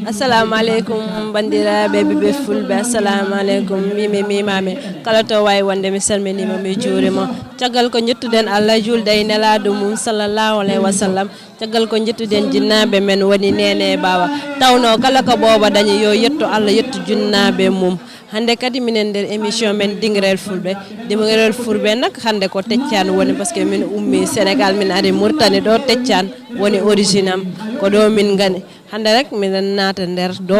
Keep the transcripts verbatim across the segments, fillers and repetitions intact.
Assalamu aleykum, banndiraaɓe, ɓiɓɓe Fulɓe. Assalamu aleykum, mimi, mimami. Kala to wawi wonde, mi salminima, mi juurima. Caggal ko jettuɗen Allah, julde e nelaɗo mum, sallallahu alayhi wa sallam. Caggal ko jettuɗen jinnaaɓe men woni neene e baaba. Tawno kala ko booba dañi, yo yettu Allah, yettu jinnaaɓe mum. Hannde kadi minen nder émission men Dingiral Fulɓe. Dingiral Fulɓe nak hannde ko Teccaan woni, parce que min ummi Sénégal, min ari Mauritanie ɗo, Teccaan woni origine am. Ko ɗo min ngani. Hannde rek miɗen naata nder ɗo,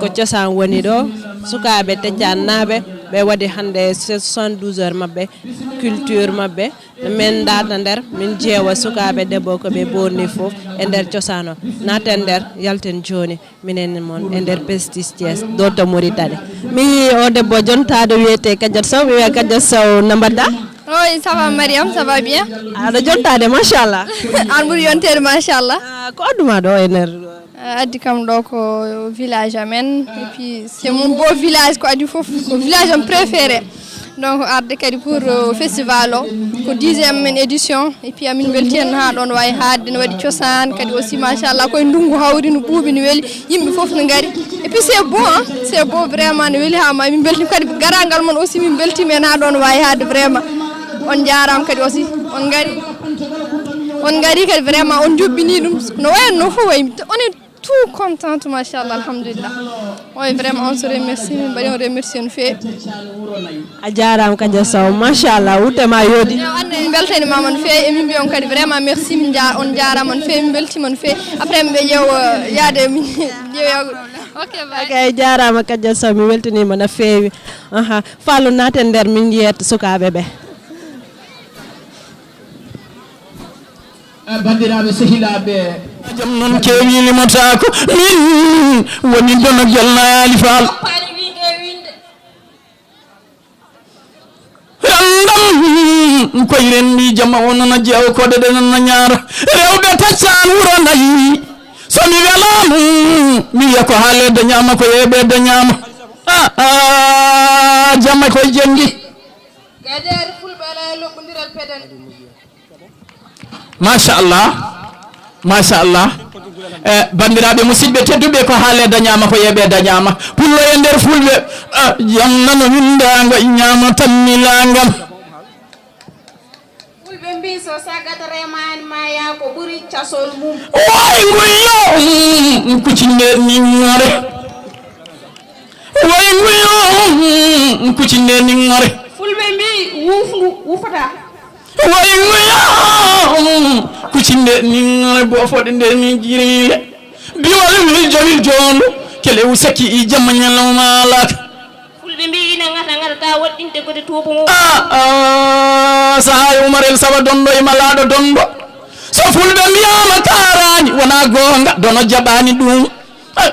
ko cosaan woni ɗo. Sukaaɓe Teccaan naaɓe, ɓe waɗi hannde soixante-douze heures maɓɓe, culture maɓɓe. Min naata nder, min jeewa sukaaɓe debbo ko ɓe bonni fof e nder cosaan o. Naaten nder, yalten jooni, minen mon e nder Prestige Thiès, ɗo to Mauritanie. Mi yii o debbo jontaade wiyetee Kadiata Sow, mi wiya Kadiata Sow, no mbaɗɗa? Oui, ça va Mariam, ça va bien. Aɗa jontaade, machallah. An ɓuri yonteede, machallah. Ah, ko adduma ɗo e nder? Ah, addi kam ɗo ko village amen, et puis c'est mon beau village, ko addi fof, ko village am préféré. Donc arde kadi pour, euh, festival o, ko dixième édition, et puis amin belti hen ha ɗon wawi haadde, ne waɗi cosaan kadi aussi, machallah, koye ndungu hawri, no ɓuuɓi, no weli, yimɓe fof ne ngari. Et puis c'est beau, hein, c'est beau vraiment, ne weli ha ma, min belti kadi, garangal mon aussi min beltima hen ha ɗon wawi haadde vraiment. On jarama kadi aussi, on ngari, on ngari kadi vraiment, on joɓɓini ɗum, no wayanno fof wayi, on est tout contente, machallah, alhamdulillah. Oui, vraiment, on se remercie, min mbaɗi on remercie no feewi. A jaaraama Kadiata Sow, machallah, wutte ma yooɗi. Ewa, anne, min mbeltaniima no feewi, e min mbiya on kadi vraiment merci, min ja-, on jaaraama no feewi, min mbeltiima no feewi. Après, min ɓe ƴeewa yaade min ƴeewa. Ok, bye. Ok, jaaraama Kadiata Sow, mi weltaniima no feewi. Aha, Fallou, naaten nder min yeeto sukaaɓe ɓe. Eh, banndiraaɓe, sehilaaɓe. Jam noon keewi limotaako, min woni Dono Gelnaali Faal. Renndam koye renndi jama o nana jeewo koɗe ɗe nana ñaara. Rewɓe Teccaan wuro nayi. So mi welaama, mi wiya ko haale dañaama, ko yeeɓe dañaama. Ah, ah, jama koye jenngi. Gadeere Fulɓe alaa e loɓɓondiral peden. Machallah, machallah. Eh, banndiraaɓe musidɓe tedduɓe, ko haale dañaama, ko yeeɓe dañaama. Pullo e nder Fulɓe, ah, jam nano winndaango, ñaama tammilaangam. Fulɓe mbii, so sagat remaani ma yaa ko ɓuri casol mum. Way nguyo, mm, kucinde niŋŋore. Way nguyo, mm, kucinde niŋŋore. Fulɓe mbii, wuufngu wuufata. Way nguyo, mm, kucinde niŋŋore, boofoɗe nde min jiriile. Biwal wil jawil joondu, kelewu sakki i jamma ñalawma alaaka. Fulɓe mbii, ina ŋata ŋata ta woɗɗinde gode tuubu mum. Ah, ah, sahaa e Umar El Saba Donndo e Malaaɗo Donndo. So Fulɓe mbiyaama kaaraani, wonaa goonga, Dono jaɓaani ɗum. Ah.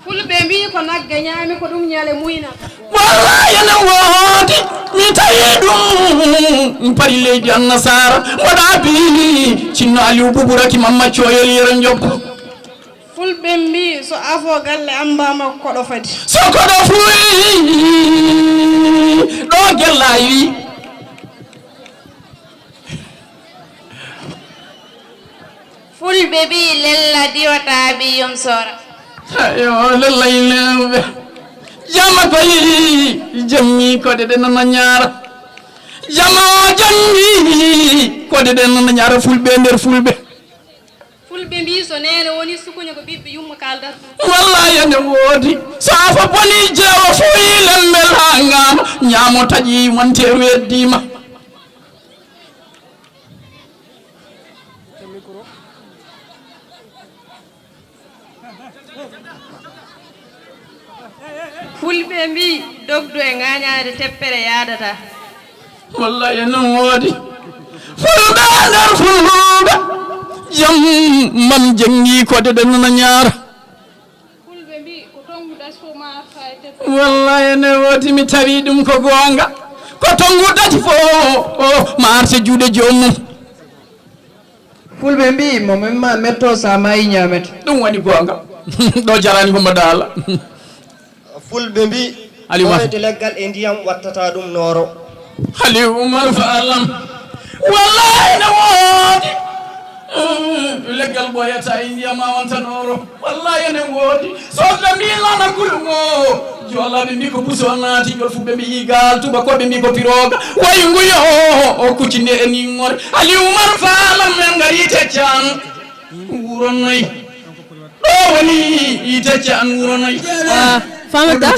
Fulɓe mbii, ko nagge ñaami, ko ɗum ñale muyna. Wallaay ene woodi, mi tawi ɗum, pari leydi Annasaara, mboɗa bi, Cinno Aliw Buburaki Mamma Cooyel Yero Njobbo. Fulɓe mbii, so afo galle ambaama koɗo fadi. So koɗo fuyi, ɗo gella wi. Fulɓe mbii, lella diwata mbii yom soora. Ayo, lella yimɓe. Jama koyi, jammi koɗe ɗe nana ñaara. Jama jammi koɗe ɗe nana ñaara, Fulɓe nder Fulɓe. Fulɓe mbii, so neene woni sukuña, ko ɓiɓɓe yumma kaaldata. Wallaay ene woodi. So afo boni jeewo fuyi lembe laangama, ñaamo taƴi manteeru eddiima. Fulɓe mbii, dogdu e ŋaañaade teppere yaadataa. Wallaay e noon woodi. Fulɓe nder Fulɓe, jam mam jenngi koɗe ɗe nana ñaara. Fulɓe mbii, ko tonngu dasi fof ma arta e teppere. Wallaay ene woodi, mi tawi ɗum ko goonga. Ko tonngu dasi fof, o, ma arta juuɗe joomum. Fulɓe mbii, mo memma metto, sa maayi ñaamete. Ɗum woni goonga. Ɗo jarani ko mbaɗa Allah. Fulɓe mbii, Aliou Mafo. Ɓooyde leggal e ndiyam wattata ɗum nooro. Aliou Umar Falam. Wallahi no woodi. Leggal ɓooyata e ndiyam ma on tan oro. Wallahi enen woodi. Sofla mbi lana kulungo. Joolaaɓe mbi ko buso naati, jol fu ɓe mbi gaal, tubakoɓe mbi ko piroga. Wayi nguyo o kucci nde e ningore. Ali Umar Faala men ngari teccan. Wuro noy. Ɗo woni teccan wuro noy. Ah, famata,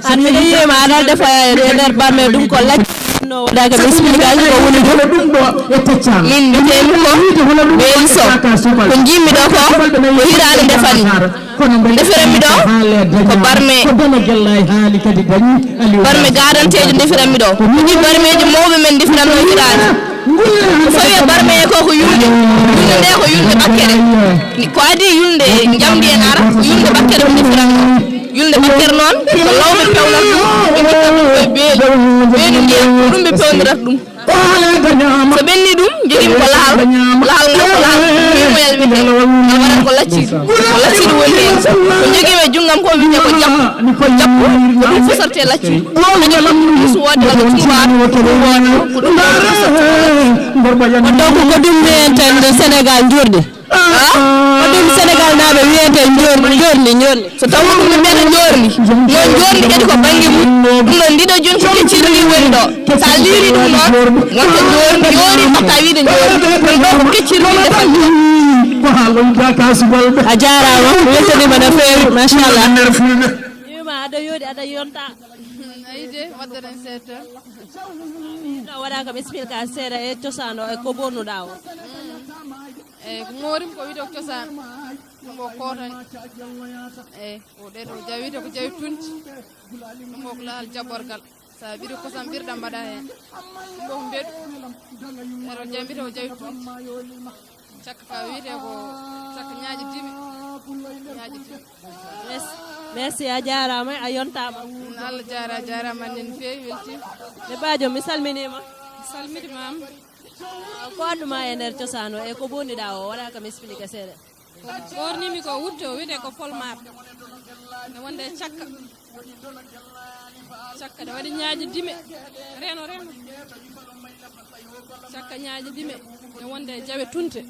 an miɗo yiye ma aɗa defa e nder barme ɗum ko lacci. No waɗa kam explication ko woni ɗum. Min mbiyetee mi ko Beel Sow. Ko njiimi ɗo ko, ko hiraande ndefani. Ko ndefiranmi ɗo ko barme, barme gaadanteejo ndefiranmi ɗo. Ko ɗi barmeeji mawɓe men ndefiranno hiraande. Ko fawi e barme ko, ko yulde. Yulde nde ko yulde bakkere. Ko adii yulde njamndi en ara, ko yulde bakkere ɓe ndefiranno. Yulde bakkere noon, ko lawɓe pewnata ɗum, ɓe ngitta ɗum koye beeli. Beeli ndiyam, ko ɗum ɓe pewndirata ɗum. So ɓenni ɗum, jogimi ko lahal, lahal ngal ko lahal, mimoyal wiyetee, ngal waɗata ko lacciri. Ko lacciri woni heen. Ko jogimi e junngam ko wiyetee ko jappu, jappu, ko ɗum fusartee lacciri. Kadi ɗum ɗum so woodde walla tuubaar, ko ɗum wooda, ko ɗum wooda fusartee ko lacciri. Donc ko ɗum wiyeten Sénégal njoorndi. Ah, ko ɗum Sénégal naaɓe wiyete njoorndi, njoorndi, njoorndi. So tawno ɗum ɓe mbiyata njoorndi, no njoorndi kadi ko bannge mum. Ɗum noon ndiɗo jooni ko kecciri ndi woni ɗo. So a liiri ɗum noon, wonta njoorndi, yoori, mbaɗta wiide njoorndi. Kono ɗo ko kecciri ndi defata ɗum. A jaaraama, weltaniima no feewi, machallah. Wiima aɗa yooɗi, aɗa yonta. Ayi de, waddoɗen seeɗa. Ɗo waɗa kam explication seeɗa e cosaan o, e ko bonnuɗaa o. Eyi, ko moorim ko wiyde ko cosaan. Ɗum ko kootani. Eyi, o ɗeɗo jawi wiyde ko jawi tunti. Ɗum ko lahal jaɓɓorgal. So a ɓiri kosam ɓirɗam mbaɗa heen. Ɗum ko mbeɗu. Ɗeɗo jawi wiyde ko jawi tunti. Cakka ka wiyete ko cakka ñaaƴi dime. Ñaaƴi dime. Merci. Merci, a jaaraama, a yontaama. Ɗum Allah jaara, a jaaraama, annen feewi, weltiima. Debaajo, mi salminiima. Mi salmitiima. Ko addu ma e nder cosaan o, e ko bonnuɗaa o, waɗa kam expliqué seeɗa. Ko ɓornimi ko wutto, wiyete ko folmaar. Ne wonde cakka. Cakka ne waɗi ñaaƴi dime. Reeno, reeno. Cakka ñaaƴi dime. Ne wonde jawe tunte.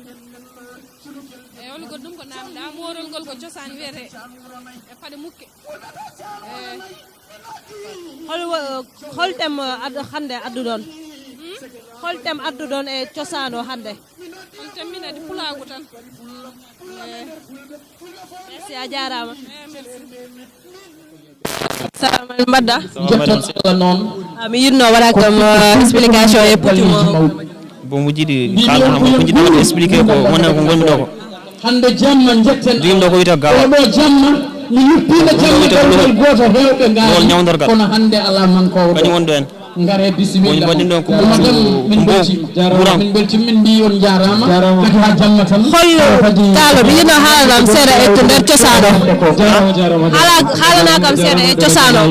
E hol goɗɗum ko namda, moorol ngol ko cosaan wiyete. E paɗe mukke. Hol wo-, hol thème addu-, hannde adduɗon? Hmm? Hol thème adduɗon e cosaan o hannde? Hol thème min adi pulaagu tan. Eh. Merci, a jaaraama. Eh, merci. Salaam aleykum, mbaɗɗa? Salaam aleykum. Ah, mi yiɗno waɗa kam, euh, explication e puccu mo. Bon, mo jiɗi kala mo ko jiɗi waɗde expliqué ko wona ko ngonmi ɗo ko. Hannde jamma njetten. Jogim ɗo ko wiyetee gawa. Oɗo jamma mi yuppiima jamma dewgal gooto heewɓe ngaari. Ngol ñawdorgal. Kono hannde alaa mankoowo. Kañum woni ɗo en. Ngare bisimilla. Woni mbaɗi ɗon ko ɓuutu ko mbo. Min mbeltiima. Min mbeltiima, min mbi on jaaraama. Kadi haa jamma tan. Hol kaalo mi yiɗno haalanam seeɗa e to nder cosaan o. Haala, haalana kam seeɗa e cosaan o.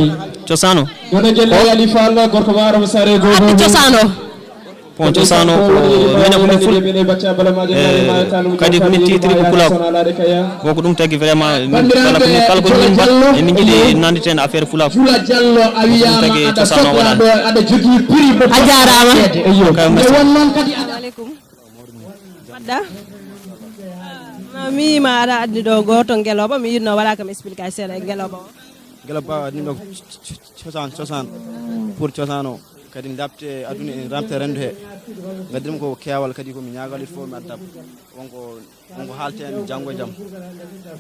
Cosaan o? Wona gelle ko Yali Fall, gorko Maaro mo Sare Gogo. Addi cosaan o. Bon, cosaan o ko minen ko min Fulɓe. Eh, kadi ko min titiri ko Pulaaku. Bon, ko ɗum tagi vraiment, min kala ko min, kala ko min mbaɗ, emin njiɗi nannditen affaire Pulaaku. Ko ɗum tagi cosaan o waɗaani. A jaaraama. Kay, merci. Aleykum. Mbaɗɗa? Ma mi ma aɗa addi ɗo gooto ngelooba, mi yiɗno waɗa kam explication seeɗa e ngelooba o. Ngelooba, ɗum ɗo c-, c-, c-, cosaan, cosaan. Pour cosaan o. Kadi ndabte aduna en ramte renndo he. Ngaddiram ko keewal kadi ko mi ñaagal il faut mi adda. Wonko, wonko haalte en janngo e jam.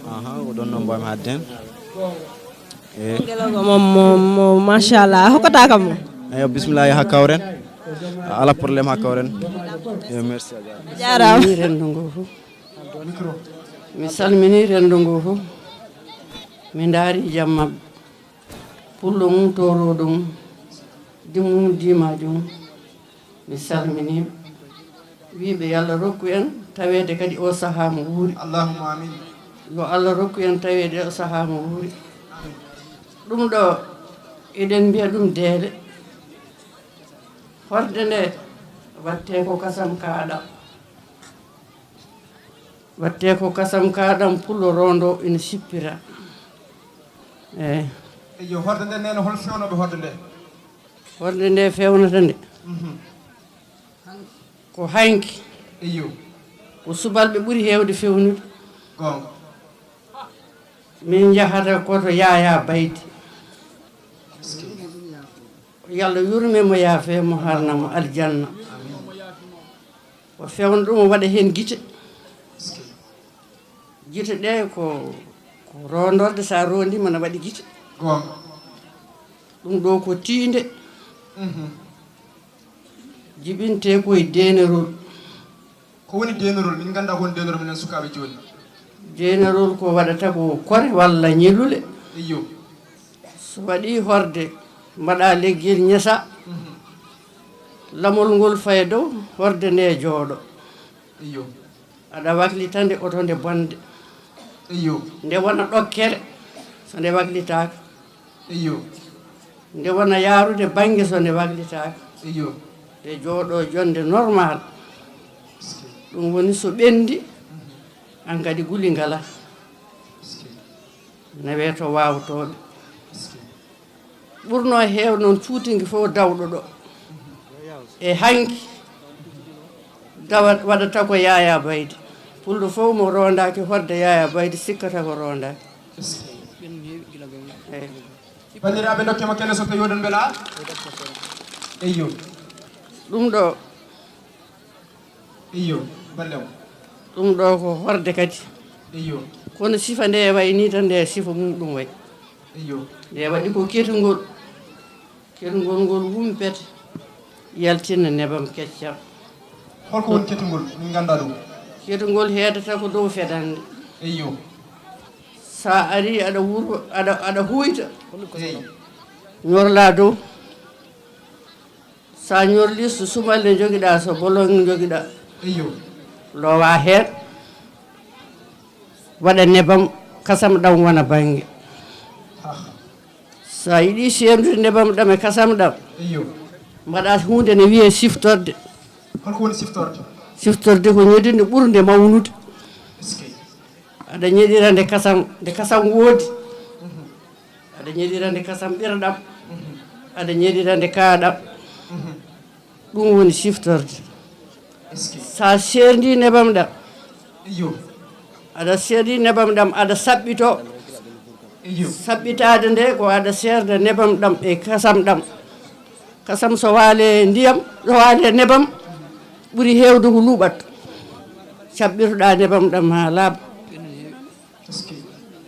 Aha, ko ɗon noon mboymi haalde en. Eh. Ngelooba mo, mo, mo, machallah. A hokkata kam mo? Eyo, bismillah, yaha kawren. Ala problème, ha kawren. Eyo, merci, a jaaraama. A jaaraama. Mi renndo ngo fof. Mi salmini renndo ngo fof. Mi ndaari jam maɓɓe. Pullo mum, towroɗo mum, dimmu mum, dimajo mum. Mi salminiiɓe. Wiiɓe yo Allah rokku en taweede kadi o sahaa mo wuuri. Allahumma amin. Yo Allah rokku en taweede o sahaa mo wuuri. Ɗum ɗo, eɗen mbiya ɗum deede. Horde nde, wattee ko kasam kaaɗam. Wattee ko kasam kaaɗam, pullo rondo ina sippira. Eey. Eyo, horde nde, neene, hol fewnooɓe horde nde? Horde nde fewnata nde. Mhm. Ko hanki. Eyo. Ko subalɓe ɓuri heewde fewnude. Goonga. Min njahata ko to Yaayaa Baydi. Eskey. Yalla yurme mo, yaafe mo, harna mo aljanna. Amiin. O fewna ɗum, o waɗa heen gite. Eskey. Gite ɗe ko, ko rondorde, so a rondi mana waɗi gite. Goonga. Ɗum ɗo ko tiinde. Mhm. Jibinte koye deenerol. Ko woni deenerol? Min nganndaa ko woni deenerol, minen sukaaɓe jooni. Deenerol ko waɗata ko kore walla ñelule. Iyo. So waɗi horde, mbaɗa leggel ñesa. Mhm. Lamol ngol faye dow, horde nde jooɗo. Iyo. Aɗa waklita nde oto nde bonde. Iyo. Nde wona ɗokkere, so nde waklitaaka. Iyo. Nde wona yaarude bannge so nde waklitaaka. Iyo. Nde jooɗo jonde normal. Eskey. Ɗum woni so ɓendi, an kadi guli ngala. Eskey. Nawe to waawtooɓe. Eskey. Ɓurno heew noon cuutingi fof dawɗo ɗo. E hanki dawa-, waɗata ko Yaayaa Baydi. Pullo fof mo rondaaki horde Yaayaa Baydi sikkata ko rondaaki. Eskey. Eey. Banndiraaɓe, ndokke mo kene so tawi oɗon mbela. Eyyo. Ɗum ɗo. Eyyo, balle o. Ɗum ɗo ko horde kadi. Eyyo. Kono sifa nde wayi ni tan, nde sifa mum ɗum wayi. Eyyo. Nde waɗi ko ketungol. Ketungol ngol wumpete, yaltina nebam keccam. Holko woni ketungol? Min nganndaa ɗum. Ketungol heedata ko dow fedannde. Eyyo. Sa ari aɗa wuro, aɗa, aɗa huyta. Eey. Ñorla dow. Sa ñorli, so sumalle njogiɗa, so bolong njogiɗa. Eyyo. Lowa heen. Waɗa nebam, kasam ɗam wona bannge. Ah. Sa yiɗi seernude nebam ɗam e kasam ɗam, eyyo, mbaɗa huunde ne wiyee siftorde. Holko woni siftorde? Siftorde ko ñedinde ɓurde mawnude. Eskey. Aɗa ñeɗira nde kasam, nde kasam woodi. Mhm. Aɗa ñeɗira nde kasam ɓirɗam. Mhm. Aɗa ñeɗira nde kaaɗam. Mhm. Ɗum woni siftorde. Eskey. Sa seerndi nebam ɗam. Iyo. Aɗa seerndi nebam ɗam, aɗa saɓɓito. Iyo. Saɓɓitaade nde ko aɗa seerda nebam ɗam e kasam ɗam. Kasam so waale ndiyam, so waale nebam, ɓuri heewde ko luuɓat. Caɓɓirɗa nebam ɗam haa laaɓa. Eskey.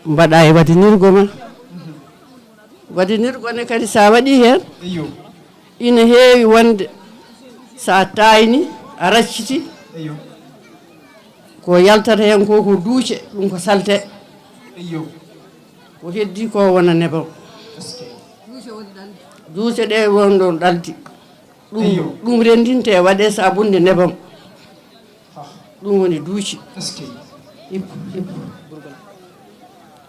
Mbaɗa e waɗinirgo ma. Mhm. Waɗinirgo ne kadi, sa waɗi heen, iyo, ina heewi wonde sa taayni, a racciti, iyo, ko yaltata heen ko, ko duuce, ɗum ko salte. Iyo. Ko heddi ko wona nebam. Eskey. Duuce ɗe won ɗon ɗaldi. Ɗum, eyyo, ɗum renndinte, waɗe sabunde nebam. Ah. Ɗum woni duuci. Eskey. Hip, hip.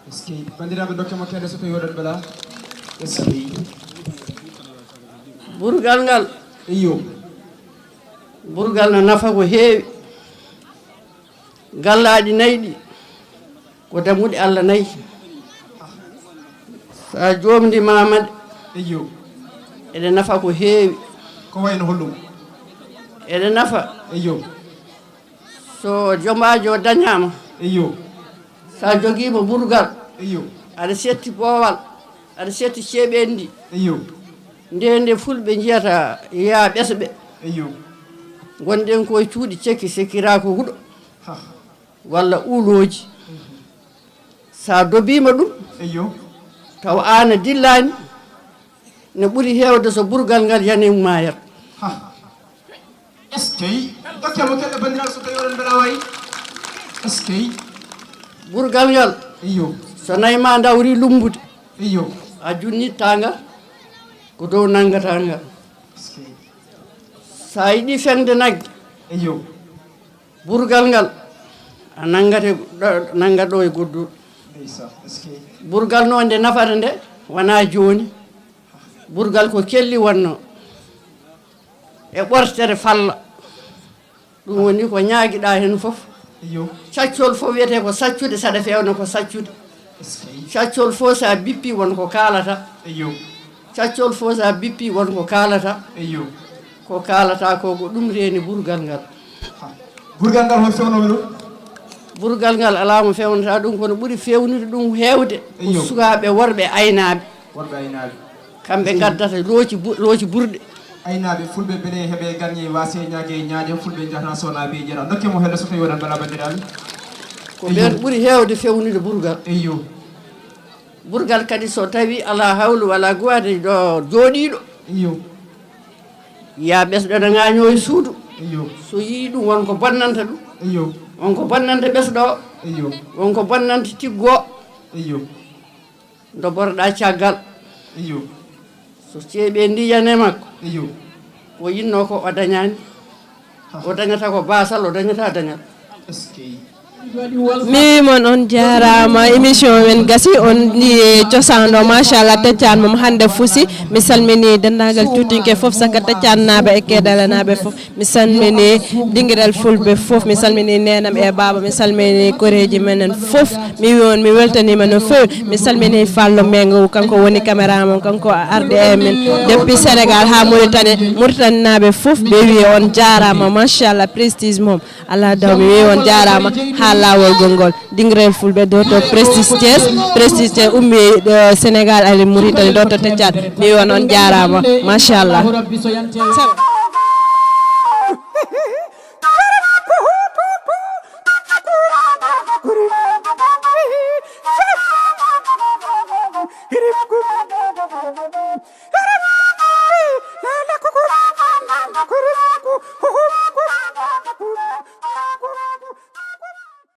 Eskey. Banndiraaɓe, dokke mo kede so tawi oɗon mbela. Eskey. Burgal ngal. Eyyo. Burgal no nafa ko heewi. Gallaaɗi nayi ɗi. Ko dammuɗe Allah nayi. Sa joomdi mamaɗe. Eyyo. Eɗe nafa ko heewi. Ko wayno holɗum? Eɗe nafa. Eyyo. So jomaajo dañaama. Eyyo. Sa jogiima burgal. Eyyo. Aɗa setti boowal. Aɗa setti ceeɓeendi. Eyyo. Nde nde fulɓe njiyata yaa ɓesɓe. Eyyo. Ngonɗen koye cuuɗi cekki, sekkira ko huɗo. Ha. Walla uulooji. Sa dobiima ɗum, eyyo, taw aan a dillaani, ne ɓuri heewde so burgal ngal yani maayat. Ha. Eskey. Dokke mo keɗɗo banndiraaɓe so tawi oɗon mbela wayi. Eskey. Burgal ngal, eyyo, so nayi ma ndawri lumbude, eyyo, a junnitta ngal, ko dow nanngata ngal. Eskey. Sa yiɗi feŋde nagge, eyyo, burgal ngal, a nanngate ɗo, nanngat ɗo e goddol. Ndeysan, eskey. Burgal noon nde nafata nde, wonaa jooni. Burgal ko kelli wonnoo. E ɓortere falla. Ɗum woni ko ñaagiɗaa heen fof. Iyo. Caccol fof wiyetee ko saccude, saɗa feewna ko saccude. Eskey. Caccol fof so a bippi won ko kaalata. Iyo. Caccol fof so a bippi won ko kaalata. Iyo. Ko kaalata ko, ko ɗum reeni burgal ngal. Ha. Burgal ngal, hol fewnooɓe ɗum? Burgal ngal alaa mo fewnata ɗum, kono ɓuri fewnude ɗum heewde ko sukaaɓe worɓe aynaaɓe. Worɓe aynaaɓe. Kamɓe ngaddata looci bu- looci burɗe. Aynaaɓe fulɓe beele heɓe garñe waase ñaage ñaaɗe fulɓe njahata sownaaɓe jeeɗa dokke mo helle so tawi waɗan bala banndiraaɓe. Ko ɓeen ɓuri heewde fewnude burgal. Eyyo. Burgal kadi so tawi alaa hawlu wala guwaade ɗo jooɗiiɗo. Eyyo. Yaa ɓesɗo ene ŋaañoo e suudu. Eyyo. So yii ɗum won ko bonnanta ɗum. Eyyo. Won ko bonnanta ɓesɗo o. Eyyo. Won ko bonnanta tiggo o. Eyyo. Ndoborɗa caggal. Eyyo. So ceeɓe ndiyane makko. Eyyo. Ko yinnoo ko o dañaani. O dañata ko baasal, o dañata dañal. Mi wi mon on jarama émission men gasi on ni e cosaan o machallah teccan mom hande fusi. Mi salmini dendagal cuutinke foof saka teccannaɓe e kedalanaɓe foof. Mi salmini dingiral fulɓe foof, mi salmini nenam e baba, mi salmini koreji menen foof. Mi wi on mi weltanima no fewi. Mi salmini fallo mengo, kanko woni caméra mon, kanko arde e min depuis Sénégal ha Mauritanie. Mauritanie naɓe foof ɓe wi on jarama machallah, prestige mom. Ala daw mi wi on jarama ha lawol gongol. Dingirel fulɓe doto prestige Thiès, prestige Thiès ummi, eh, Sénégal ali Mauritanie doto teccat. Mi wi on on jarama machallah.